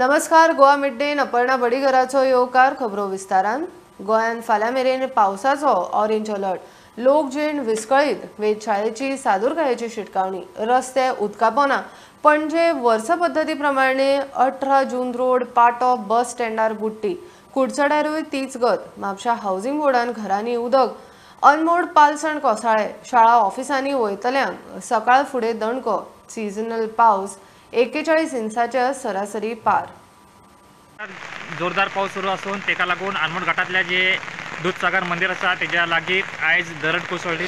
नमस्कार, गोवा मिड डेन अपर्णा बडीगराचो येवकार. खबरो विस्तारान. गोंयांत फाल्यां मेरेन पावसाचो ऑरेंज अलर्ट. लोकजीण विस्कळीत. वेधशाळेची सादूरकायेची शिटकावणी. रस्ते उदकापोना. पणजे वर्स पद्दती प्रमाणे 18 जून रोड पाटो बस स्टँडार बुडटी. कुडचड्यारूय तीच गत. म्हापशा हावसिंग बोर्डान घरांनी उदक. अनमोड पालसण कोसळ्ळे. शाळा ऑफिसांनी वयतल्यांक सकाळ फुडें दणको. सिजनल पावस 41 इंचाच्या सरासरी पार. जोरदार पावस सुरू असून तेका लागून आनमोड घाटांतल्या जे दूधसागर मंदिर आसा तेज्या लागीं आयज दरड कोसळ्ळी.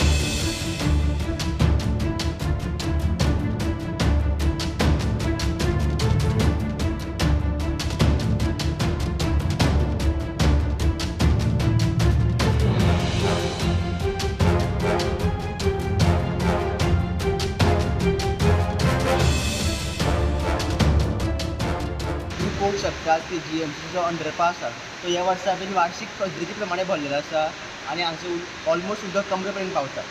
पळोवंक शकतात की जीएमसीचो जो अंडरपास आसा तो ह्या वर्सा बीन वार्षीक पद्दती प्रमाणे भरलेलो आसा आनी हांगसर ऑलमोस्ट उदक कमरे पर्यंत पावता.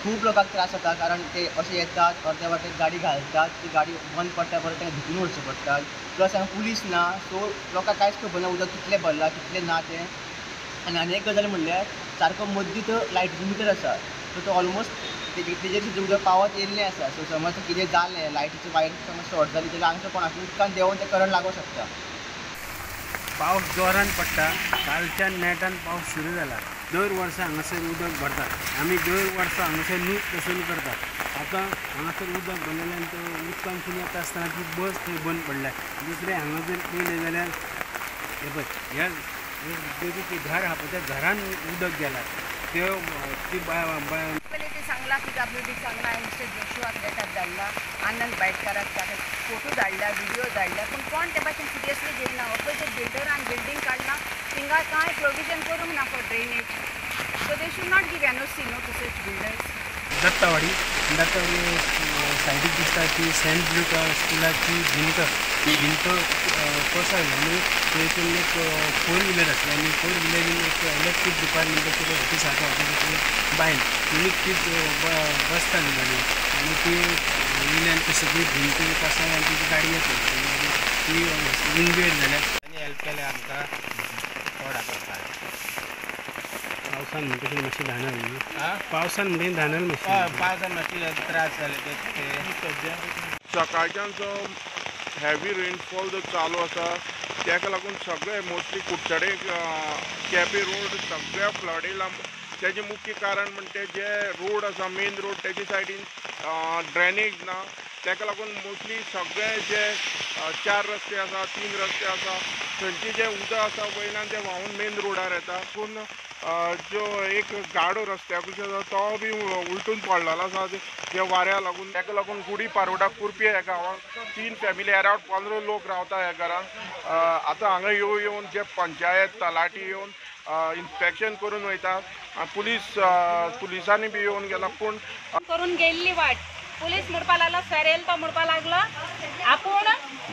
खूब लोकांक त्रास जाता कारण ते अशे येतात अर्द्या वाटेर गाडी घालतात, ती गाडी बंद पडटा, परत तांकां धिकून व्हरचें पडटा. प्लस हांगा पुलीस ना, सो लोकांक कांयच खबर ना उदक कितलें भरलां कितलें ना तें. आनी आनी एक गजाल म्हणल्यार सारको मदीं तो लायटीचो मिटर आसा, सो तो ऑलमोस्ट तेजेर सुद्दां उदक पावत येयल्लें आसा. सो समज कितें जालें, लायटीची वायर समज शॉर्ट जाली जाल्यार हांगसर कोणाकूय उदकान देंवोन तें करंट लागूंक शकता. पावस जोरान पडटा. कालच्यान नेटान पावस सुरू जाला. दर वर्सा हांगासर उदक भरता. आमी दर वर्सा हांगासर न्हूच पसून करतात. आतां हांगासर उदक भरलेल्यान तो उदकांतसून येता आसतना ती बस थंय बंद पडल्या. दुसरें हांगा जर पळयलें जाल्यार हें पळय, ह्या देवीचें घर आहा पळय त्या घरान उदक गेलां. त्यो ती पयलीं ते सांगला पीडब्ल्यूडीक सांगला, मिस्टर जोशुआक लेटर धाडला, आनंद बायटकाराक ताका फोटो धाडला, व्हिडिओ धाडला, पूण कोण ते भाशेन सिरियसली घेयना. पळय ते बिल्डरान बिल्डींग काडला, थिंगा कांय प्रोविजन करूंक ना for drainage. So they should not give NOC no to such builders. Dattawadi Dattawadi सायडीक दिसता ती सेंट ब्लू स्कुलाची भिंत, ती भिंत कोसळ्ळी आनी थंयसून एक फोर व्हिलर आसली आनी फोर व्हिलरीन एक इलेक्ट्रीक डिपार्टमेंटाची ऑफीस आसा त्या ऑफिसाची बायल तिणी ती बसताली गाडी आनी ती वयल्यान ती सगळी भिंत कोसळ्ळी आनी तिची गाडी येता ती इंजर्ड जाल्या. आनी हेल्प केलें आमकां थोडा करपाक. पावसान म्हणटा मातशी धांदल न्हू, पावसान म्हणजे धांदल मातशी, पावसान मातशी त्रास जाले ते. सकाळच्यान जो हेवी रेनफॉल जो चालू आसा तेका लागून सगळे मोस्टली कुडचडे केपे रोड सगळ्या फ्लड येयला. तेजें मुख्य कारण म्हणटे जे रोड आसा मेन रोड तेजे सायडीन ड्रेनेज ना, तेका लागून मोस्टली सगळे जे 4 रस्ते आसा 3 रस्ते आसा थंयचे जे उदक आसा वयल्यान ते व्हांवून मेन रोडार येता. पूण जो एक गाडो रस्त्या कुशीक आसा तो बी उलटून पडलेलो आसा जे वाऱ्या लागून. तेका लागून गुडी पारोडा कुर्पी ह्या गांवांत 3 फॅमिली अरावंड 15 लोक रावता ह्या घरान. आतां हांगा येवन जे पंचायत तलाठी येवन इन्स्पेक्शन करून वयता, पुलिसांनी बी येवन गेला. पूण करून गेल्ली वाट पुलीस म्हणपा लागलो, सर येयलो तो म्हणपा लागलो आपूण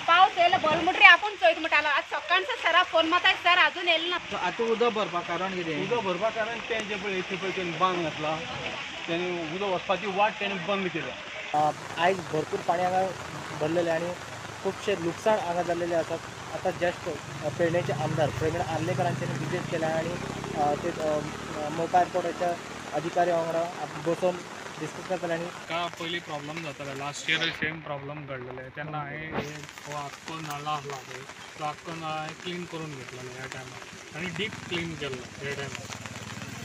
पावस येयलो भल म्हणटरी आपूण चोयत म्हणटालो. आज सकाळचो सरा फोन मारता, सर अजून येयलो ना. आतां उदक भरपाक कारण कितें? उदक भरपाक कारण तें जें पळय इतलें पळय तेणें बांद घातला, तेणें उदक वचपाची वाट तेणें बंद केल्या. आयज भरपूर पाणी हांगा भरलेलें आनी खुबशें लुकसाण हांगा जाल्लेलें आसा. आतां जस्ट पेडणेचे आमदार प्रवीण आर्लेकरांच्यानी विजीट केल्या आनी ते मोपा एअरपोर्टाच्या अधिकारी वांगडा बसोन डिस्कस करतले. आनी का पयलीं प्रॉब्लम जाताले, लास्ट इयर सेम प्रॉब्लम घडलेले तेन्ना हांवें हो आख्खो नाला आसला पळय तो आख्खो नाळा हांवें क्लीन करून घेतलेलो ह्या टायमार आनी डीप क्लीन केल्लो ह्या टायमार,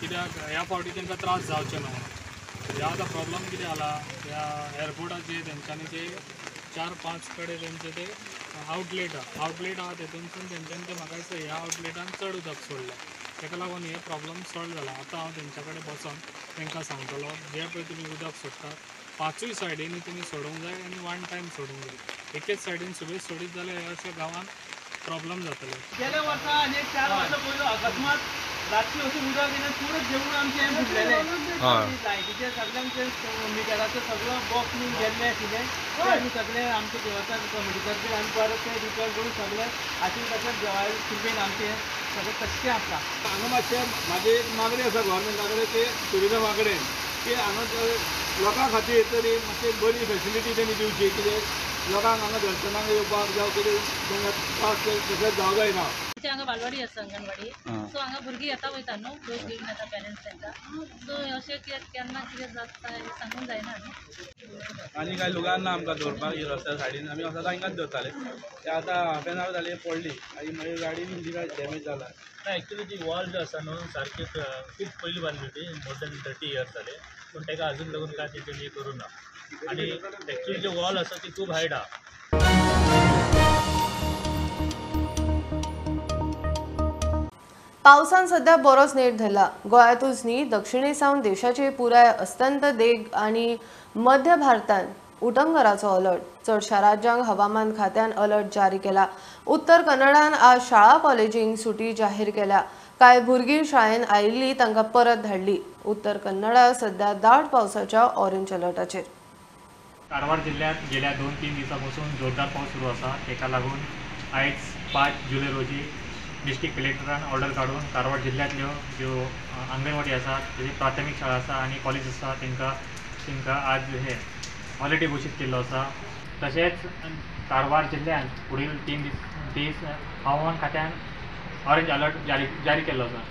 कित्याक ह्या फावटी तांकां त्रास जावचे ना म्हणून. ह्या आतां प्रॉब्लम कितें जाला, ह्या एअरपोर्टाचे तेंच्यांनी ते 4-5 कडेन तेंचे ते आउटलेट आहा, आउटलेट आहा तेतूनसून तेंच्यांनी ते म्हाका दिसता ह्या आउटलेटान चड उदक सोडलें, तेका लागून हे प्रॉब्लम सॉल्व जाला. आतां हांव तेंच्या कडेन बसोन तांकां सांगतलो जे पळय तुमी उदक सोडटा 5ूय सायडींनी तुमी सोडूंक जाय आनी वन टायम सोडूंक जाय. एकेच सायडीन सुबेज सोडीत जाल्यार अशा गांवांत प्रॉब्लम जातले. गेल्या वर्सा आनी 4 वर्सां पयलीं अकस्मात रातची अशें उदक येयलें, पुरो जेवण आमचें बुडलेलें, लायटीचें सगळें आमचें मिटराचें सगळो बॉक्स बीन गेल्लें आशिल्लें. ते आमी सगळें आमच्या देवस्थान कमिटी तर्फे आमी परत तें रिपेर करून सगळें आशिल्लें तशें देवा कृपेन आमचें सगळें तशें आसा. हांगा मातशें म्हाजी एक मागणी आसा गव्हर्मेंटा कडेन की ट्युरिजमा कडेन की हांगा लोकां खातीर तरी मातशी बरी फेसिलिटी तेणी दिवची. कित्याक लोकांक हांगा दर्शनाक येवपाक जावं कितें तांकां त्रास तशेंच जावं जायना. आमच्या हांगा बालवाडी आसा, अंगणवाडी, सो हांगा भुरगीं येता वयता न्हू, लोक घेवन येता पेरंट्स तांकां. सो अशें कितें केन्ना कितें जाता हें सांगूंक जायना न्हू. आनी कांय लुगान ना आमकां दवरपाक ही रस्त्या सायडीन, आमी वता तांकांच दवरताले. ते आतां हाफ एन our जाली पडली आनी मागीर गाडी बी काय डॅमेज जाला. ना एक्चुली ती वॉल जी आसा न्हू सारकी खूब पयलीं बांदली ती, मोर दॅन 30 इयर्स जाले, पूण ताका अजून लागून काय तेजेर हें करूं ना. आनी एक्चुली जी वॉल आसा ती खूब हायट आहा. पावसान सध्या बरोच नेट धरला. गोंयांतूच न्ही दक्षिणे सावन देशाचे पुराय अस्तंत देग आनी मध्य भारतांत उटंगराचो अलर्ट. चडशा राज्यांक हवामान खात्यान अलर्ट जारी केला. उत्तर कन्नडान आज शाळा कॉलेजींक सुटी जाहीर केल्या. कांय भुरगीं शाळेन आयिल्ली तांकां परत धाडली. उत्तर कन्नडा सध्या दाट पावसाच्या ऑरेंज अलर्टाचेर. कारवार जिल्ह्यात गेल्या 2-3 दिसां पासून जोरदार पावस सुरू आसा. ताका लागून आयज 5 जुलय रोजी डिस्ट्रिक्ट कलेक्टरान ऑर्डर काडून कारवार जिल्ल्यांतल्यो ज्यो अंगणवाडी आसा, ताजी प्राथमीक शाळा आसा आनी कॉलेज आसा तांकां आज हे हॉलिडे घोशीत केल्लो आसा. तशेंच कारवार जिल्ल्यांत फुडील 3 दीस हवामान खात्यान ऑरेंज अलर्ट जारी केल्लो आसा.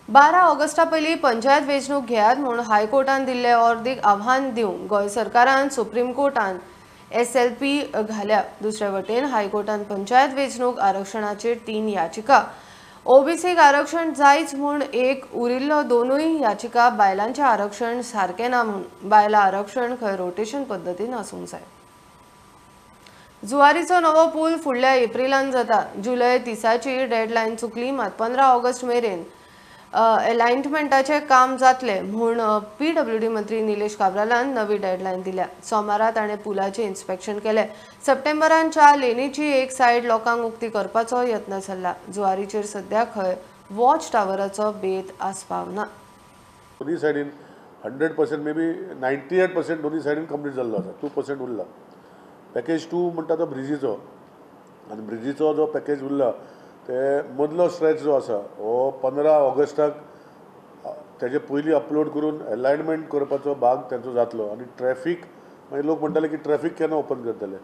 बारा ऑगस्टा पयलीं पंचायत वेंचणूक घेयात म्हूण हायकोर्टान दिल्ले ऑर्दीक आव्हान दिवन गोंय सरकारान सुप्रीम कोर्टान SLP घाल्या. दुसरे वटेन हायकोर्टान पंचायत वेंचणूक आरक्षणाचेर 3 याचिका, ओबीसीक आरक्षण जायच म्हूण एक, उरिल्लो 2 याचिका बायलांचें आरक्षण सारकें ना म्हूण. बायलां आरक्षण खंय रोटेशन पद्दतीन आसूंक जाय. जुवारीचो नवो पूल फुडल्या एप्रिलान जाता. जुलय 30ची डेडलायन चुकली, मात 15 ऑगस्ट मेरेन एलायनमेंटाचें काम जातलें म्हूण PWD मंत्री निलेश काब्रालान नवी डेडलायन दिल्या. सोमारा ताणें पुलाचें इन्स्पेक्शन केलें. सप्टेंबरान 4 लेनीची एक सायड लोकांक उक्ती करपाचो यत्न चल्ला. जुवारीचेर सध्या खंय वॉच टावराचो बेत आस्पाव ना. दोनी सायडीन 100% मे बी 98% दोनी सायडीन कंप्लीट जाल्लो आसा. 2% उरला. पॅकेज 2 म्हणटा तो ब्रिजीचो, आनी ब्रिजीचो जो पॅकेज उरला ते मदलो स्ट्रेच जो आसा हो 15 ऑगस्टाक तेजे पयलीं अपलोड करून एलायनमेंट करपाचो भाग तेंचो जातलो. आनी ट्रॅफीक मागीर लोक म्हणटाले की ट्रॅफीक केन्ना ओपन करतले,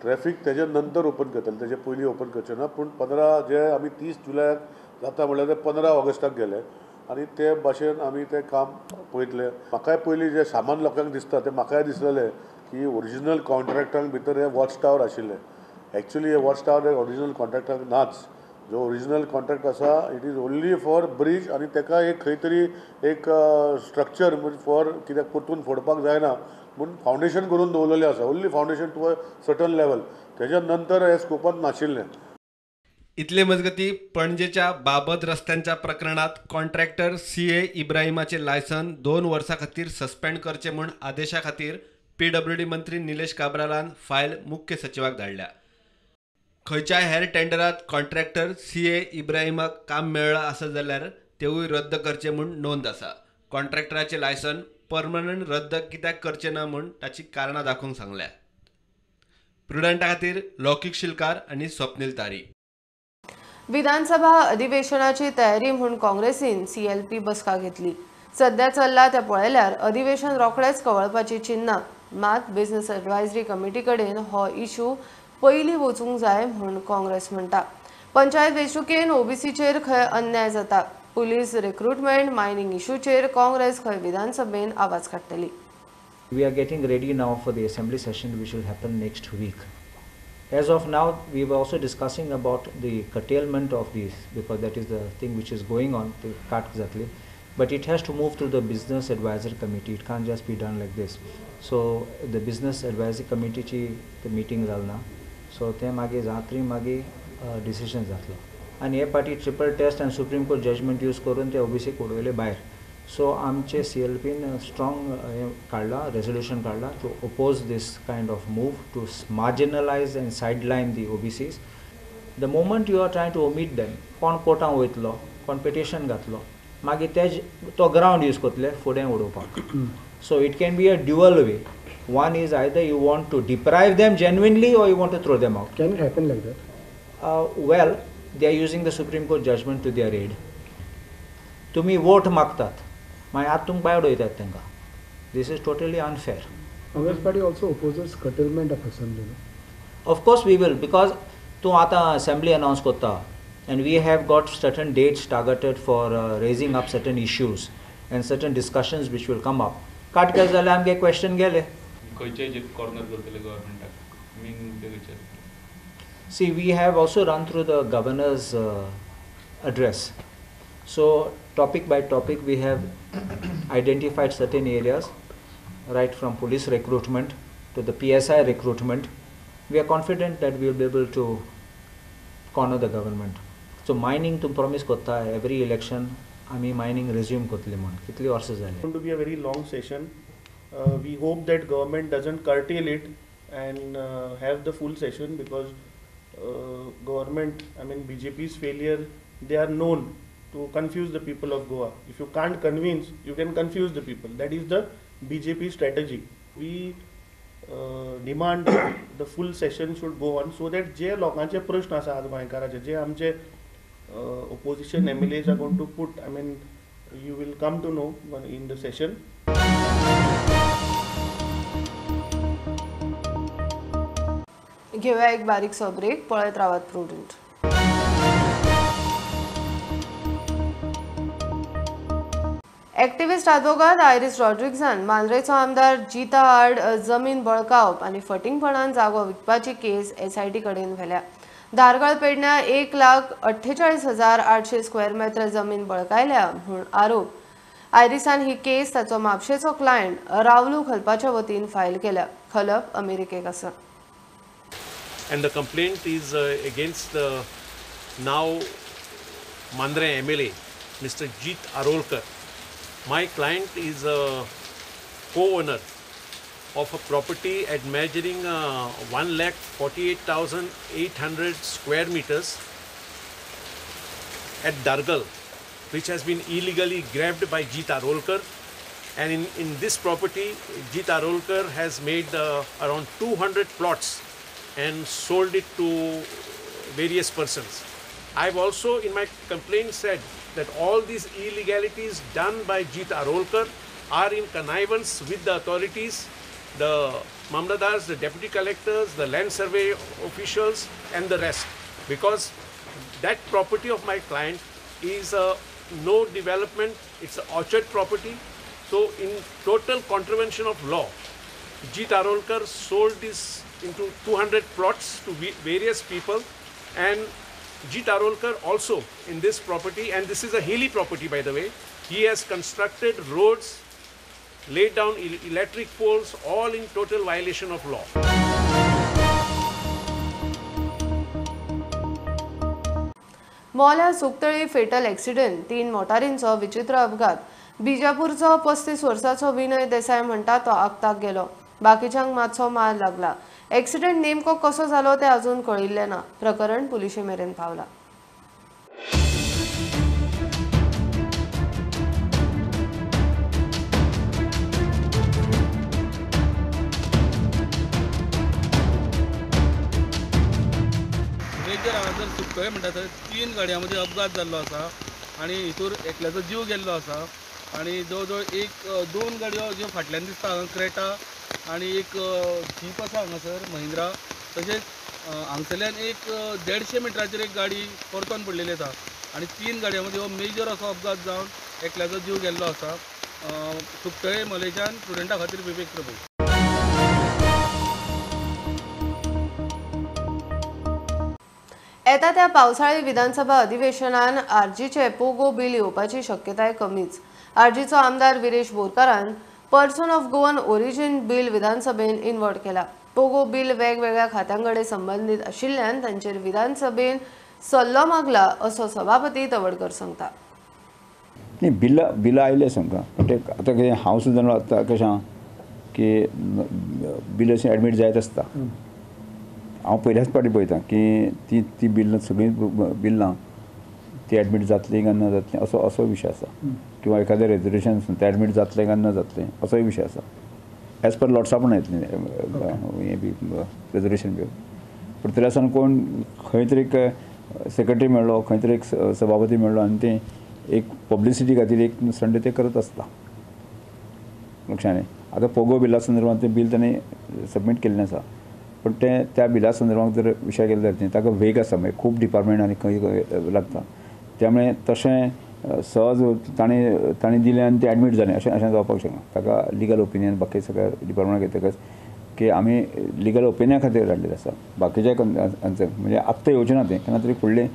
ट्रॅफीक तेजे नंतर ओपन करतले, तेजे पयलीं ओपन करचे ना. पूण 15 जे आमी 30 जुलयाक जाता म्हणल्यार ते 15 ऑगस्टाक गेले आनी ते भाशेन आमी तें काम पळयतले. म्हाकाय पयलीं जें सामान्य लोकांक दिसता तें म्हाकाय दिसलेलें की ओरिजिनल कॉन्ट्रॅक्टांक भितर हे वॉच टावर आशिल्ले. एक्चुली हे वॉच टावर ओरिजिनल कॉन्ट्रॅक्टांक नाच. जो ओरिजिनल कॉन्ट्रॅक्ट आसा it is only for bridge आनी ताका एक खंय तरी एक स्ट्रक्चर फॉर कित्याक परतून फोडपाक जायना म्हूण फावंडेशन करून दवरलेलें आसा. Only foundation to a certain level, तेज्या नंतर हे स्कोपांत नाशिल्लें. इतले मजगती पणजेच्या बाबत रस्त्यांच्या प्रकरणात कॉन्ट्रॅक्टर CA इब्राहिमाचे लायसन 2 वर्सां खातीर सस्पेंड करचे म्हूण आदेशा खातीर PWD मंत्री निलेश काब्रालान फायल मुख्य सचिवाक धाडल्या. खंयच्याय हेर टेंडरात कॉन्ट्रॅक्टर CA इब्राहिमाक काम मेळ्ळां आसत जाल्यार तेवूय रद्द करचे म्हूण नोंद आसा. कॉन्ट्रॅक्टराचें लायसन परमनंट रद्द कित्याक करचें ना म्हूण ताची कारणां दाखोवंक सांगल्या. प्रुडंटा खातीर लौकीक शिलकार आनी स्वप्नील तारी. विधानसभा अधिवेशनाची तयारी म्हूण काँग्रेसीन CLP बसका घेतली. सध्या चल्ला तें पळयल्यार अधिवेशन रोखडेंच कवळपाची चिन्नां. मात बिझनेस एडवायजरी कमिटी कडेन हो इशू पयलीं वचूंक जाय म्हूण काँग्रेस म्हणटा. पंचायत वेंचणुकेन ओबीसीचेर खंय अन्याय जाता. पुलीस रिक्रुटमेंट मायनिंग इशूचेर काँग्रेस खंय विधानसभेन आवाज काडटली. We are getting ready now for the assembly session which will happen next week. As of now, we were also discussing about the curtailment of these, because that is the thing which is going on, the cut exactly. But it has to move through the business advisory committee. It can't just be done like this. So the business advisory committee chi the meeting Jalna. So ते मागीर जात्री मागीर decision जातलो. आनी हे पाटी triple taste आनी supreme court judgement use करून ते ओबीसीक उडयले भायर. सो आमचे CLPन स्ट्रॉंग हें काडलां, रेजोल्युशन काडलां to oppose this kind of move to marginalise and sideline the OBCs. The moment you are trying to omit them, कोण कोर्टान वयतलो, कोण पिटिशन घातलो, मागीर ते तो ग्रावंड यूज करतले फुडें उडोवपाक. So it can be a dual way. One is either you want to deprive them genuinely or you want to throw them out. Can it happen like that? Well, they are using the Supreme Court judgment to their aid. तुम्ही vote मागतात, मागीर आतां तुमकां भायर उडयतात तांकां. This is totally unfair. Congress party also opposes curtailment of assembly. Of course we will, because तूं आतां असेंब्ली अनावन्स करता and we have got certain dates targeted for raising up certain issues and certain discussions which will come up. काट केलें जाल्यार आमगे question गेले. खंयचे हेजेर कॉर्नर करतले गव्हर्मेंटाक मेन मुद्दे खंयचे? See, we have also run through the governor's address. So topic by topic we have identified certain areas, right from police recruitment to the PSI recruitment. We are confident that we will be able to corner the government. So mining to promise kota every election आमी mining resume kotli म्हण कितली वर्सां जाली. It's going to be a very long session. We hope that government doesn't curtail it and have the full session, because government, I mean BJP's failure, they are known to confuse the people of Goa. If you can't convince, you can confuse the people. That is the BJP strategy. We demand the full session should go on, so that जे लोकांचे प्रश्न आसा आज गोंयकाराचे, जे आमचे opposition MLAs are going to put, I mean you will come to know in the session. घेऊया एक बारीकसो break. पळयत रावात प्रुडंट. एक्टिव्हिस्ट आदवोगाद आयरीस रॉड्रिग्जान मांद्रेचो आमदार जिता आड जमीन बळकावप आनी फटींगपणान जागो विकपाची केस एसआयटी कडेन व्हेल्या. धारगळ पेडण्या 1,48,800 स्क्वेअर मेत्र जमीन बळकायल्या म्हूण आरोप. आयरिसान ही केस ताचो म्हापशेचो क्लायंट रावलू खलपाच्या वतीन फायल केल्या. खलप अमेरिकेक आसा. And the complaint is against the now Mandre MLA, Mr. Jeet Arolkar. My client is a co-owner of a property at measuring 1,48,800 square meters at Dargal, which has been illegally grabbed by Jeet Arolkar. And in this property, Jeet Arolkar has made around 200 plots and sold it to various persons. I've also in my complaint said that all these illegalities done by Jeet Arolkar are in connivance with the authorities, the mamladars, the deputy collectors, the land survey officials and the rest, because that property of my client is a no development, it's an orchard property. So in total contravention of law, Jeet Arolkar sold this into 200 plots to various people, and Jeet Arolkar also in this property, and this is a hilly property by the way, he has constructed roads, laid down electric poles, all in total violation of law. Mola Sukthali fatal accident, 3 मोटारींचो विचित्र अपघात. बिजापूरचो 35 वर्साचो विनय देसाय म्हणटा तो आगताक गेलो, बाकीच्यांक मातसो मार लागला. Accident नेमको कसो जालो ते अजून कळिल्लें ना. प्रकरण पुलिशे मेरेन पावला. मेजर हांगासर सुकतळे म्हणटा थंय 3 गाडयां मदीं अपघात जाल्लो आसा आनी हितूर एकल्याचो जीव गेल्लो आसा आनी जवळ जवळ 1-2 गाडयो ज्यो फाटल्यान दिसता हांगा क्रेटा आनी एक जीप आसा हांगासर महिंद्रा, तशेंच हांगसरल्यान एक 150 मिटराचेर एक गाडी परतोन पडलेली आसा आनी 3 गाडयां मदीं हो मेजर असो अपघात जावन एकल्याचो जीव गेल्लो आसा. सुकतळे मलेच्यान स्टुडंटा खातीर विवेक प्रभू. येता त्या पावसाळी विधानसभा अधिवेशनान आरजीचे पोगो बिल येवपाची शक्यताय कमीच. आरजीचो आमदार विरेश बोरकारान person of Goan origin bill विधानसभेन इन्वर्ट केला. पोगो बिल वेगवेगळ्या खात्यांकडे संबंधित आशिल्ल्यान तांचेर विधानसभेन सल्लो मागला असो सभापती तवडकर सांगता. न्ही, बिलां आयले आमकां, पण ते आतां कितें हांव सुद्दां आतां कशें आहा की बिल अशें एडमीट जायत आसता. हांव पयल्याच फावटी पळयता की ती ती बिल्लां सगळीं बिल्लां ती एडमीट जातली काय ना जातली असो असो विशय आसा, किंवा एखादें रेजोल्युशन तें एडमीट जातलें काय ना जातलें असोय विशय आसा. एज पर लॉट्सा पण येतलें हें बी रेजोल्युशन बी, पूण तरी आसतना कोण खंय तरी एक सेक्रेटरी मेळ्ळो, खंय तरी एक सभापती मेळ्ळो आनी तें एक पब्लिसिटी खातीर एक संडे ते करत आसता. लक्षांत आतां पोगो बिला संदर्भात तें बील ताणें सबमीट केल्लें आसा, पूण तें त्या बिला संदर्भात जर विशय केलो जाल्यार ताका वेग आसा, मागीर खूब डिपार्टमेंट आनी खंय खंय लागता, त्यामुळे तशें सहज ताणें ताणें दिलें आनी तें एडमीट जालें अशें अशें जावपाक शकना. ताका लिगल ओपिनियन बाकी सगळ्या डिपार्टमेंटाक घेतकच की आमी लिगल ओपिनियना खातीर धाडलेलें आसा, बाकीच्या म्हणजे आत्तां येवचें ना तें, केन्ना तरी फुडलें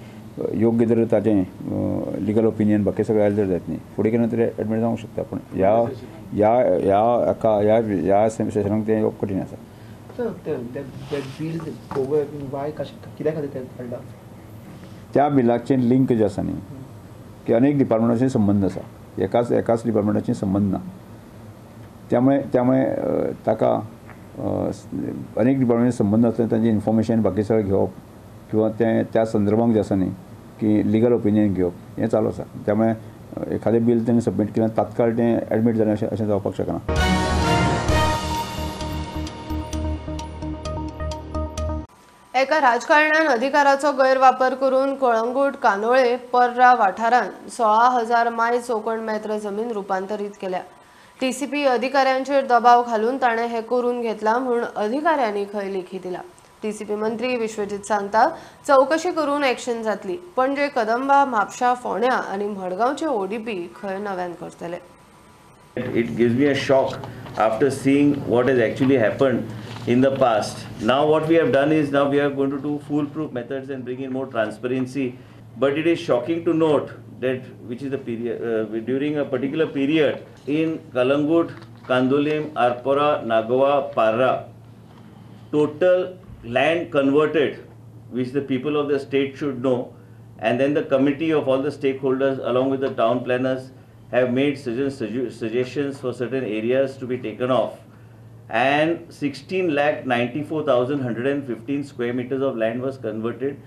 योग्य जर ताचें लिगल ओपिनियन बाकी सगळें आयलें जर जायत न्ही फुडें केन्ना तरी एडमीट जावंक शकता, पूण ह्या ह्या ह्या हाका ह्या ह्या सेशनाक तें येवप कठीण आसा. त्या बिलाचें लिंक जें आसा न्ही की अनेक डिपार्टमेंटाचे संबंद आसा, एकाच एकाच डिपार्टमेंटाचे संबंद ना, त्यामुळे त्यामुळे ताका अनेक डिपार्टमेंटाचे संबंद आसले तांचे इन्फॉर्मेशन बाकी सगळें घेवप किंवा तें त्या संदर्भात जें आसा न्ही की लिगल ओपिनियन घेवप हें चालू आसा. त्यामुळे एखादें बील तेणें सबमीट केलें तात्काळ तें एडमीट जालें अशें अशें जावपाक शकना. एका राजकारण्यान अधिकाराचो गैरवापर करून कळंगूट कानोळे पर्रा वाठारांत 16,000 माय चौखण मेत्र जमीन रुपांतरीत केल्या. टीसीपी अधिकाऱ्यांचेर दबाव घालून ताणें हें करून घेतलां म्हूण अधिकाऱ्यांनी खंय लेखी दिला. टीसीपी मंत्री विश्वजीत सांगता चवकशी करून एक्शन जातली. पणजे कदंबा म्हापशा फोंड्या आनी मडगांवचे ओडीपी खंय नव्यान करतले. It gives me a shock after seeing what has actually happened in the past. Now what we have done is now we are going to do foolproof methods and bring in more transparency. But it is shocking to note that which is the period during a particular period in Kalangut, Kandolim, Arpora, Nagova, Parra, total land converted, which the people of the state should know, and then the committee of all the stakeholders along with the town planners have made certain suggestions for certain areas to be taken off, and 16,94,115 square meters of land was converted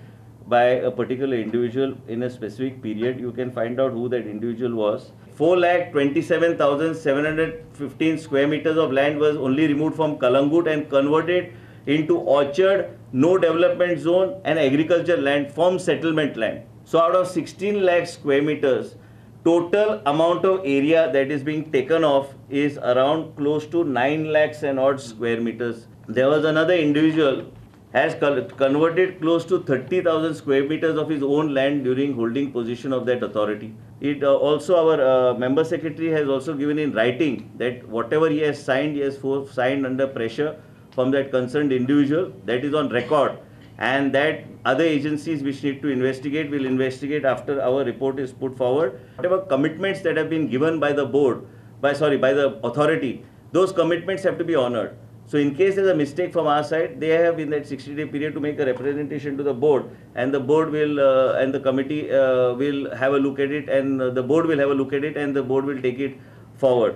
by a particular individual in a specific period. You can find out who that individual was. 4,27,715 square meters of land was only removed from Kalangut and converted into orchard, no development zone and agriculture land from settlement land. So out of 16 lakh square meters, total amount of area that is being taken off is around close to 9 lakhs and odd square meters. There was another individual has converted close to 30,000 square meters of his own land during holding position of that authority. It also our member secretary has also given in writing that whatever he has signed, he has signed under pressure from that concerned individual. That is on record, and that other agencies which need to investigate will investigate after our report is put forward. Whatever commitments that have been given by the board, by the authority, those commitments have to be honored. So in case there is a mistake from our side, they have in that 60-day period to make a representation to the board, and the board will and the committee will have a look at it, and the board will have a look at it, and the board will take it forward.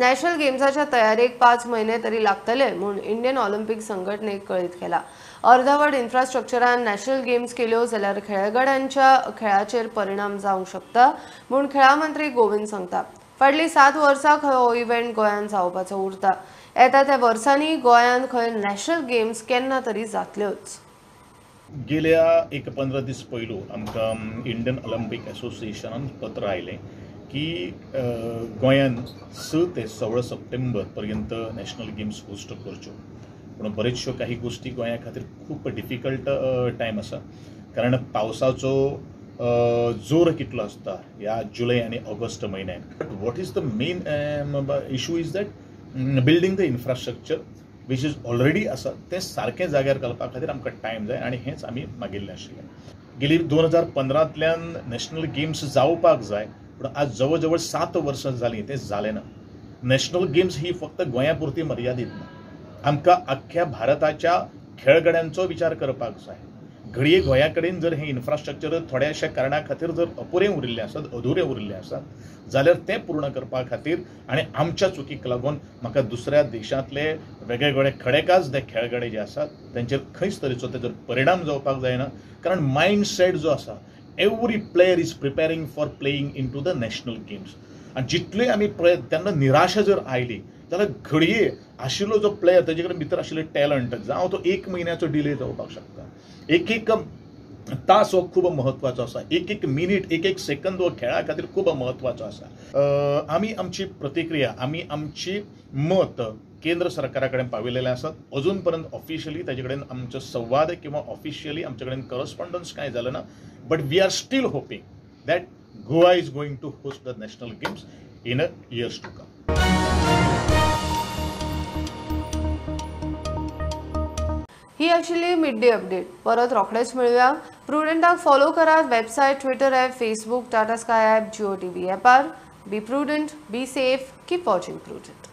National गेम्साच्या तयारेक 5 महिने तरी लागतले म्हूण Indian Olympic संघटनेक कळीत केला. अर्धवट इन्फ्रास्ट्रक्चरान national games केल्यो जाल्यार खेळगड्यांच्या खेळाचेर परिणाम जावंक शकता म्हूण खेळां मंत्री गोविंद सांगता. फाटलीं 7 वर्सां खंय हो इव्हेंट गोंयांत जावपाचो उरता. येता त्या वर्सांनी गोंयांत खंय नॅशनल गेम्स केन्ना तरी जातल्योच. गेल्या एक 15 दीस पयलू आमकां इंडियन ऑलिम्पिक एसोसिएशनान पत्र आयलें की गोंयान 6 ते 16 सप्टेंबर पर्यंत नॅशनल गेम्स होस्ट करच्यो. पूण बरेचश्यो काही गोष्टी गोंया खातीर खूब डिफिकल्ट टायम आसा, कारण पावसाचो जोर कितलो आसता ह्या जुलय आनी ऑगस्ट म्हयन्याक. But what is the main issue is that building the infrastructure which is already आसा तें सारकें जाग्यार घालपा खातीर आमकां टायम जाय, आनी हेंच आमी मागिल्लें आशिल्लें. गेली 2015तल्यान नॅशनल गेम्स जावपाक जाय, पूण आज जवळ जवळ 7 वर्सां जालीं तें जालें ना. नॅशनल गेम्स ही फक्त गोंया पुरती मर्यादीत ना, आमकां आख्ख्या भारताच्या खेळगड्यांचो विचार करपाक जाय. घडये गोंया कडेन जर हें इन्फ्रास्ट्रक्चर थोड्याशा कारणा खातीर जर अपुरें उरिल्लें आसत, अधुरें उरिल्लें आसत जाल्यार तें पूर्ण करपा खातीर आनी आमच्या चुकीक लागून म्हाका दुसऱ्या देशांतले वेगवेगळे खडेकाज ते खेळगडे जे आसात तेंचेर खंयच तरेचो तेजो परिणाम जावपाक जायना. कारण मायंडसेट जो आसा, every player is preparing for playing into the national games. आनी जितले आमी प्रयत्न, तेन्ना निराशा जर आयली जाल्यार घडये आशिल्लो जो प्लेयर तेजे कडेन भितर आशिल्ले टॅलंट, जावं तो 1 म्हयन्याचो डिले जावपाक शकता. एक एक तास हो खूब म्हत्वाचो आसा, एक एक मिनीट, एक एक सेकंद हो खेळा खातीर खूब म्हत्वाचो आसा. आमी आमची प्रतिक्रिया, आमी आमची मत केंद्र सरकारा कडेन पाविल्लेलें आसात. अजून पर्यंत ऑफिशियली ताजे कडेन आमचो संवाद किंवा ऑफिशियली आमचे कडेन करस्पॉन्डन्स कांय जालें ना, but we are still hoping that Goa is going to host the national games in a years to come. ही आशिल्ली मिड डे अपडेट. परत रोखडेच मेळुया. प्रुडंटाक फॉलो करात website, Twitter app, Facebook, Tata Sky app, Jio TV ॲपार. Be prudent, be safe, keep watching Prudent.